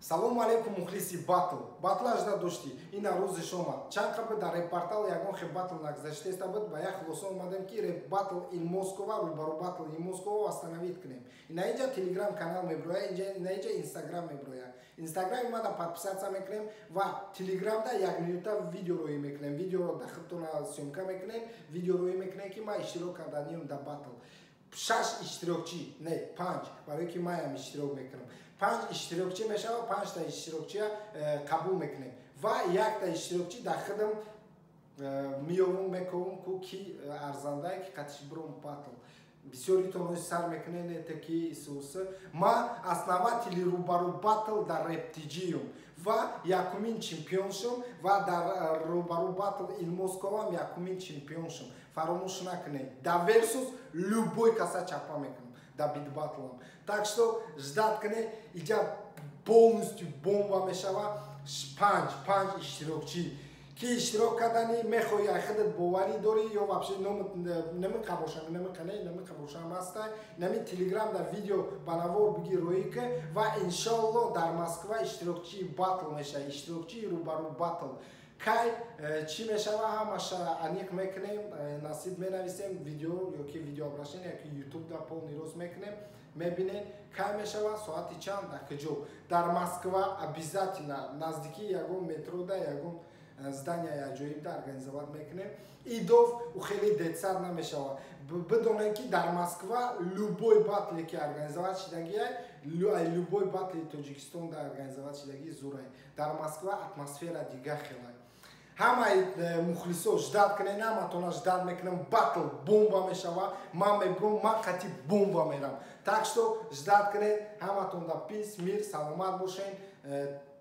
Салому алейкум, мухлиси батл. Батлажда доштӣ, ина рӯзиш омад. Чанд қабл дар реп-портал ягон хел батл нагузаштеста буд. Ба як хулоса омадем, ки реп батл ин Москова, рӯбару батл ин Москова восстановить кунем. Ина инҷа Телеграм канал меброя, ина инҷа Инстаграм меброя. Инстаграми мада подписаться мекунем ва Телеграмда як минута видео роӣ мекунем. Видеоро дар худтона съёмка мекунем, видео роӣ мекунем, ки ман иштирок карданием дар батл. Шаш иштирокчӣ, не, панҷ, барое ки маям иштирок мекунам, панҷ иштирокчӣ мешавад. Панҷта иштирокчия қабул мекунем ва якта иштирокчӣ дар худам меёвум, мековум, ку ки арзандае, ки қатиш бурум батл. Бисёритон сар мекунен, ки исус ма основатели рӯбару батл дар рептиҷиюм ва якумин чемпион шум ва дар рӯбару батл ин Московам якумин чемпион шум. Фаромӯш накунед, дар версус любой каса чапа мекунам, дар битбатлам. Так что ждать кунед, иҷа полностью бомба мешава. Панҷ иштирокчӣ, ки иштирок кардани мехоҳӣ, ай худат боварӣ дорӣ ё вообще намеқабошам, намеқане, намеқабошам ҳастай, нами Телеграм дар видео ба навор биги, роӣ ки ва иншоалло дар Москва иштирокчии батл мешавад. Иштирокчии рӯбару батл кай чӣ мешава, ҳамаша аниқ мекунем, насиб менависем видео ёки видеообращение ёки Ютуб да полный рост мекунем. Мебинем, кай мешава, соати чанд, дар куҷо. Дар Москва обязательно наздикии ягон метрода, ягон здания аҷоибда организовать мекунем. Идов у хеле детсад намешавад. Бидонем, ки дар Москва любой батле ки организовать шидагиай, любой батли Тоҷикистон да организовать шидаги зурай. Дар Москва атмосфера дига хелай. Ҳамаи мухлисо, ждать кунед, ҳаматона ждать мекунам. Батл бомба мешава, ман мебурам, ман қати бомба мерам. Так что ждать кунед. Ҳаматон да пис, мир, саломат бошед.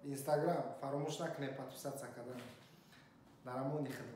Инстаграм фаромӯш накунед подписаться кардан. Дар амони худо.